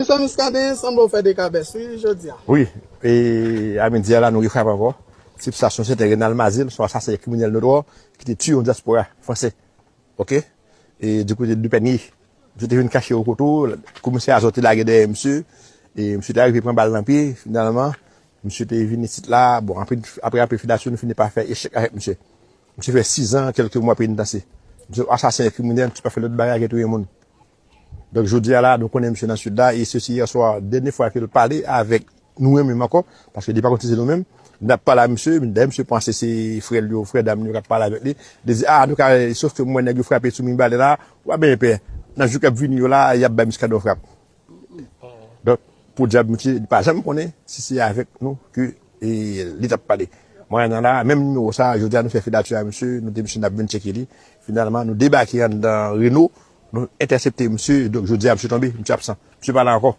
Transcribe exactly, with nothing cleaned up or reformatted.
Michel Muscadin sanble w fè dekabès wi jodi a. Wi, e a midi a la nou refrape ankò. Tip sa se yon sèten Renald Mazil, se yon asasen kriminèl notwè ki te tiye yon dyaspora fransè. Oke? E di kote de Pènye. Misye te vin kache yon kote, komisè Azò te lage dèyè misye. E misye te arive pran bal nan pye, finalman. Misye te vin isit la, bon, apre, apre anpil filasyon, nou fini pa fè echèk avèk misye. Misye fè sizan, kèlke mwa penitansye. Misye asasen, kriminèl, misye pa fè lòt bagay ke touye moun. Donk, jodi a la, nou konnen misye nan sid la, e se si yè swa, dènye fwa ke l pale avèk nou menm menm ankò, paske li pa konn si se nou menm. N ap pale a misye, dayè misye panse se frè l yo, frè dam yo k ap pale avèk li. Li di, a, nou ka, sof ke mwen nèg yo frape sou Mibalè la, w a benyen pè. Nan jou k ap vini yo la, y ap bay Muscadin yon frap. Donk, podyab misye, li pa janm konnen si se avèk nou ke e, li t ap pale. Mwen nan la, menm nimewo sa, jodi a nou fè fidati a misye, nou di misye n ap vin tcheke li. Finalman, nou debake anndan Reno, nou entèsepte misye, donk jodi a misye tonbe, misye absan. Misye pa la ankò.